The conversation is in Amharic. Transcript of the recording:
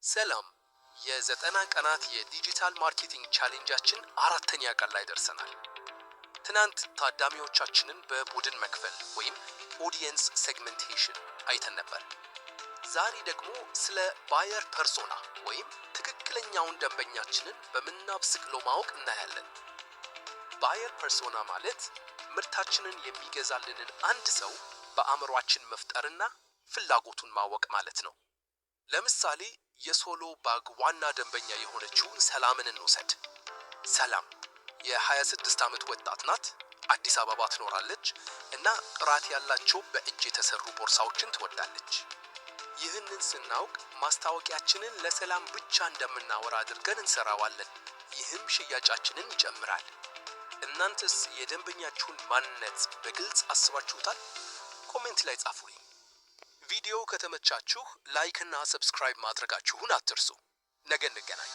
ሰላም። የ90 ቀናት የ digital marketing challenge ኣችን አራተኛ ቀን ላይ ደርሰናል። ትናንት ታዳሚዎቻችንን በቡድን መክፈል ወይም audience segmentation አይተን ነበር። ዛሬ ደግሞ ስለ buyer persona ወይም ትክክለኛውን ደንበኛችንን በምናብ ስቅሎ ማወቅ እናያለን። Buyer persona ማለት ምርታችንን የሚገዛልንን አንድ ሰው በአእምሯችን መፍጠርና ፍላጎቱን ማወቅ ማለት ነው። ለምሳሌ የሶሎ ባግ ዋና ደንበኛ የሆነችውን ሰላምን እንውሰድ። ሰላም የ26 ዓመት ወጣት ናት። አዲስ አበባ ትኖራለች እና ጥራት ያላቸው በእጅ የተሰሩ ቦርሳዎችን ትወዳለች። ይህንን ስናውቅ ማስታወቂያችንን ለሰላም ብቻ እንደምናወራ አድርገን እንሰራዋለን። ይህም ሽያጫችንን ይጨምራል። እናንተስ የደንበኛችሁን ማንነት በግልጽ አስባችሁታል? Comment ላይ ጻፉልኝ። ቪዲዮው ከተመቻችሁ like እና subscribe ማድረጋችሁን አትርሱ። ነገ እንገናኝ።